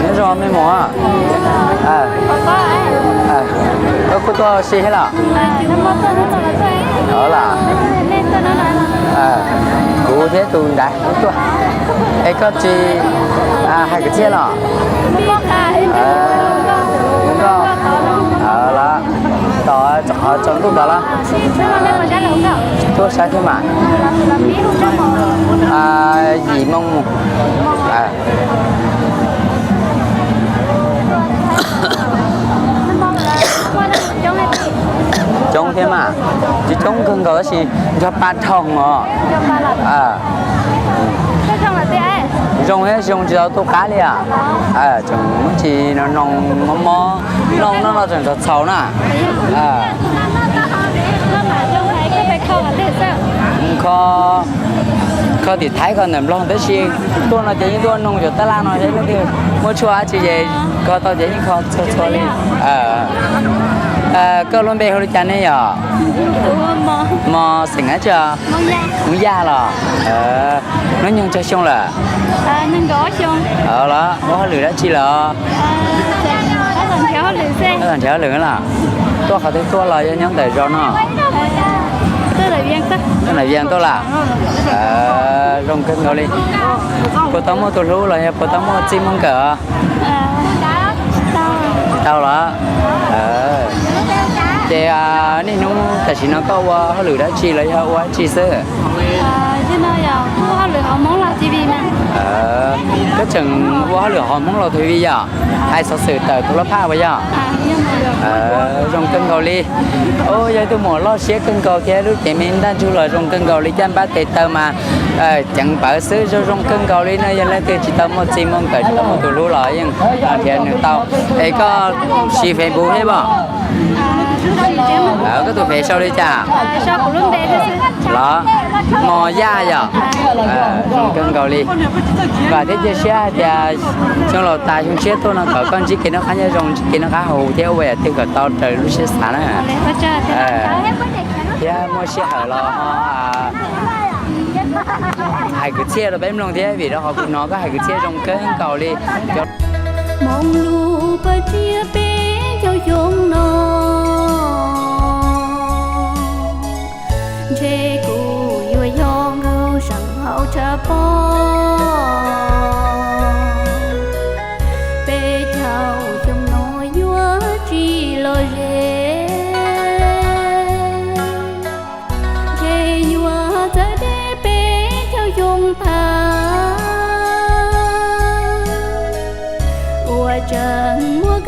Nyob zoo me muam. Koj kuj tuaj ua si thiab los? Los, kuv thiab tus nrad kuj tuaj. Es koj tsis hais kwv txhiaj los? Los, tos qhov tsaus ntuj ntawd los? Tuaj saib thiab mas. Yim moo mus. Coob thiab mas, tsis coob kawg nkaus tab sis nrog pa dhau os. Zoo thiab zoo tsis tau tu qab li os. Tseem muab tsis no no mob mob, noj noj no tseem txhaus txhaus na. Kho, kho tim Thaib kho ntawm Nplog tab sis tuaj no ces yeej tuaj noog cov tab laj no seb leej twg muaj tshuaj dab tsi ces kho tau ces yeej kho txhua txhua li. Koj lub npe hu li cas ne yom? Mos xeem dab tsi? Hmoob Yaj los? Hnub nyoog tsawg xyoo lawm? Los ua hauj lwm dab tsi lawm? Nrhiav hauj lwm los? Tuaj qhov twg tuaj los yog nyob ntawm zos no? Tuaj ntawm Vias tuaj los? Zoo kawg nkaus li. Puas tau muaj tus hlub los yog puas tau muaj txij muaj nkawm? Tsis tau los? Ces niaj hnub tam sim no koj ua hauj lwm dab tsi los yog ua dab tsi xwb? Koj tseem ua hauj lwm hauv Hmoob Laus T V yom? Hais xov xwm tawm tus lab phaj uas yog? Zoo kawg nkaus li. Yog ib tug muam loj siab kawg nkaus thiab lub cev me ntaj ntsug los zoo kawg nkaus li, caj npab tes taw mas ceev pawv xwb, zoo zoo kawg nkaus li na. Yog leej twg tsis tau muaj txij muaj nkawm tsis tau muaj tus hlub los yeej nrhiav nws tau. Es koj siv Facebook thiab pom? Koj tus fev sau li cas? Los, Mos Yaj yom? Zoo kawg nkaus li. Vam thiab cia siab hais tias xyoo laus tas xyoo tshiab tuaj no kom koj ntsib kev noj qab nyob zoo, ntsib kev noj qab haus huv thiab ua yam twg kom tau raws lub siab xav na. Thiab muaj sij hawm los hais kwv txhiaj rau peb mloog thiab, vim rau qhov kuv hnov koj hais kwv txhiaj zoo kawg nkaus li. Hmoob lub paj tsiab peb caug xyoo no, ntshe kuv yuav yog nkauj seem hauv tshaj pom. Peb caug xyoo no yuav tsis los ze, ntshe yuav txawv deb peb caug xyoo tag. Ua tseem muaj